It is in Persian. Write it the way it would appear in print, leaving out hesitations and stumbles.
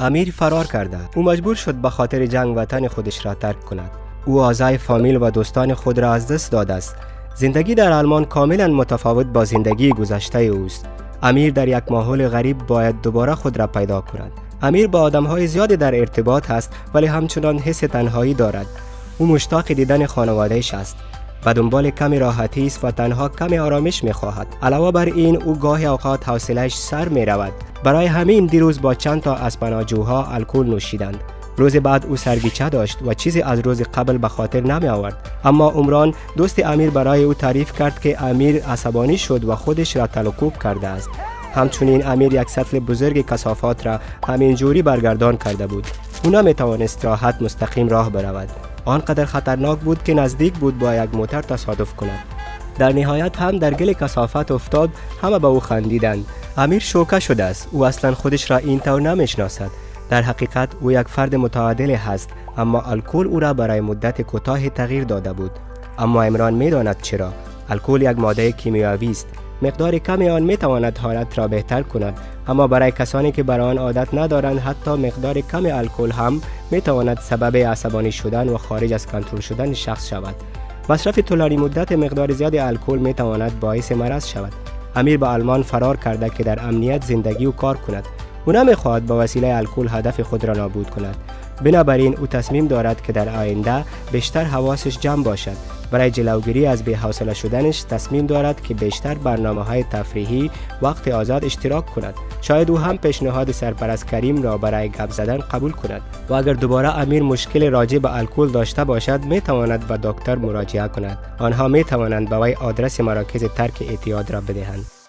امیر فرار کرده. او مجبور شد به خاطر جنگ وطن خودش را ترک کند. او اعضای فامیل و دوستان خود را از دست داده است. زندگی در آلمان کاملا متفاوت با زندگی گذشته اوست. امیر در یک ماحول غریب باید دوباره خود را پیدا کند. امیر با آدمهای زیادی در ارتباط است، ولی همچنان حس تنهایی دارد. او مشتاق دیدن خانوادهش است. و دنبال کمی راحتی است و تنها کمی آرامش می خواهد. علاوه بر این، او گاهی اوقات حوصله‌اش سر می رود. برای همین دیروز با چند تا از پناهجوها الکل نوشیدند. روز بعد او سرگیچه داشت و چیزی از روز قبل به خاطر نمی آورد. اما عمران، دوست امیر، برای او تعریف کرد که امیر عصبانی شد و خودش را تل و کوب کرده است. همچنین امیر یک سطل بزرگ کثافات را همین جوری برگردان کرده بود. او نمی توانست راحت مستقیم راه برود. آنقدر خطرناک بود که نزدیک بود با یک موتر تصادف کند. در نهایت هم در گل کثافت افتاد. همه به او خندیدند. امیر شوکه شده است. او اصلا خودش را اینطور نمیشناسد. در حقیقت او یک فرد متعادل هست، اما الکل او را برای مدت کوتاه تغییر داده بود. اما عمران میداند چرا. الکل یک ماده کیمیاوی است. مقدار کمی آن می تواند حالت را بهتر کند، اما برای کسانی که بر آن عادت ندارند، حتی مقدار کمی الکل هم می تواند سبب عصبانی شدن و خارج از کنترل شدن شخص شود. مصرف طولانی مدت مقدار زیاد الکل می تواند باعث مرض شود. امیر به آلمان فرار کرده که در امنیت زندگی و کار کند. او نمیخواهد با وسیله الکل هدف خود را نابود کند. بنابراین او تصمیم دارد که در آینده بیشتر حواسش جمع باشد. برای جلوگیری از بی‌حوصله شدنش تصمیم دارد که بیشتر برنامه های تفریحی وقت آزاد اشتراک کند. شاید او هم پیشنهاد سرپرست کریم را برای گپ زدن قبول کند. و اگر دوباره امیر مشکل راجع به الکل داشته باشد، می تواند به دکتر مراجعه کند. آنها می توانند به وی آدرس مراکز ترک اعتیاد را بدهند.